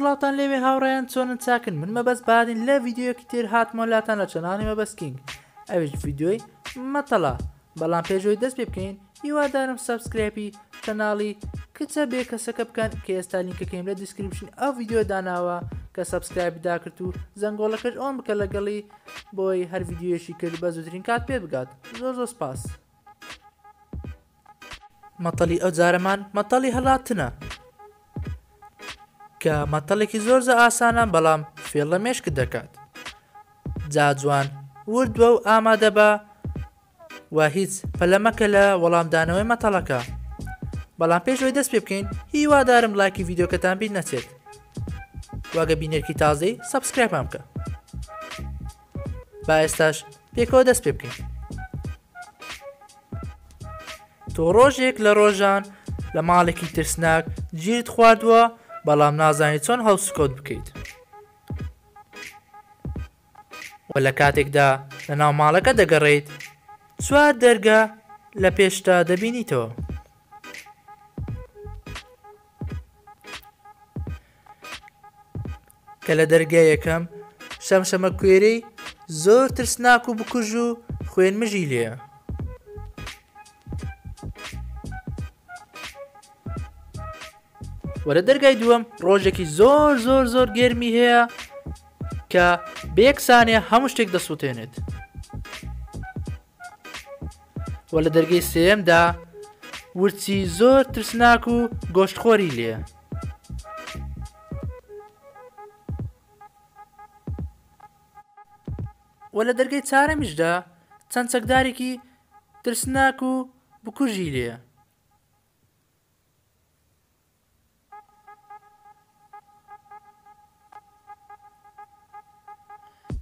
سڵاوتان لێبێ هاوڕێیان چۆنن چاکن من مەبەست بادین لە ڤیدیۆیەکی تر هاتمەوە لاتان لە channel ی مەبەست کینگ ئەویش ڤیدیۆی مەتەڵە بەڵام پێشەوەی دەست پێ بکەین هیوادارم subscribe ی channel ی کچە بێ کەسەکە بکەن کە ئێستا لینکەکەیم لە description ئەو ڤیدیۆ داناوە کە subscribe داکرد و زەنگۆڵەکەش on بکە لەگەڵی بۆی هەر ڤیدیۆیەکی کرد بە زووترین کات پێ بگات زۆر زۆر سپاس. مەتەڵی ئەو جارەمان مەتەڵی هەڵاتنە کە مەتەڵێکی زۆر زۆر ئاسانە بەڵام فێڵ لە مێشکت دەکات جا جوان وردوە و ئامادە بە و هیچ پەلە مەکە لە وەڵامدانەوەی مەتەڵەکە بەڵام پێش ئەوەی دەست پێ بکەین هیوادارم لایکی ڤیدیۆکەتان بیر نەچێت واگە بینەرکی تازەی subscribe مان بکە با ئێستاش پێکەوە دەست پێ بکەین تۆ ڕۆژێک لە ڕۆژان لە ماڵێکی ترسناک گیرت خواردووە بەڵام نازانیت چۆن هەڵسوکەوت بکەیت و لە کاتێکدا لە ناو ماڵەکە دەگەڕێیت چوار دەرگا لە پێشتا دەبینیتەوە. کە لە دەرگای یەکەم شەمشەمەکوێرەی زۆر ترسناک و بکوژ و خوێنمژی لێیە. وە لە دەرگای دووەم ڕۆژێکی زۆر زۆر زۆر گەرمی هەیە کە بە یەک سانیە هەموو شتێک دەسووتێنێت. وە لە دەرگەی سێیەمدا ورچی زۆر ترسناک و گۆشتخۆری لێیە. وە لە دەرگەی چارەمیشدا چەند چەکدارێکی ترسناک و بکوژی لێیە.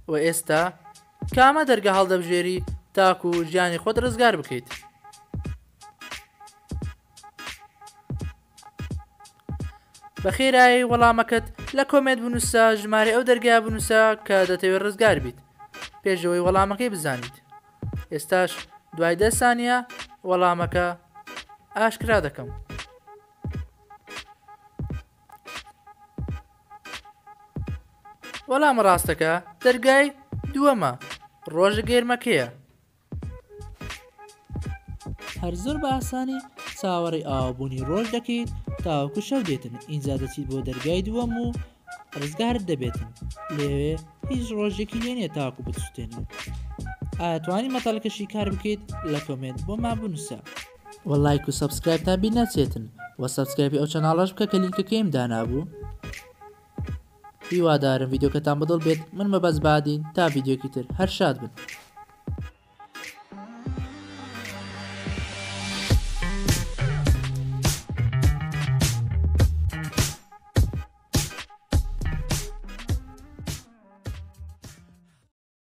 و ئێستا کامە دەرگە هەڵدەبژێری تاکو ژیانی خۆت ڕزگار بکەیت؟ بە خێرایی وەڵامەکەت لە comment بنووسە ژمارەی ئەو دەرگا بنووسە کە دەتەوێت ڕزگار بیت پێشەوەی وەڵامەکەی بزانیت ئێستاش دوای دە سانیە وەڵامەکە ئاشکرا دەکەم. وەڵامە ڕاستەکە دەرگای دووەمە ڕۆژە گەرمەکەیە. هەر زۆر بە ئاسانی چاوەڕێی ئاوابوونی ڕۆژ دەکەیت تاوەکو شەو دێتن ئینجا دەچیت بۆ دەرگای دووەم و ڕزگارت دەبێتن لەوێ هیچ ڕۆژێکی لێ نیە تاوەکو بتسوتێنێ ئایا توانی مەتەڵەکە شیکار بکەیت لە comment بۆمان بنووسە. وە لایک و subscribe تان بیر نەچێتن وە subscribe ی ئەو channel ەش بکە کە لینکەکەیم دانابوو هیوادارم ڤیدیۆکەتان بەدڵ بێت من مەبەست بادین تا ڤیدیۆکی تر هەر شاد بن.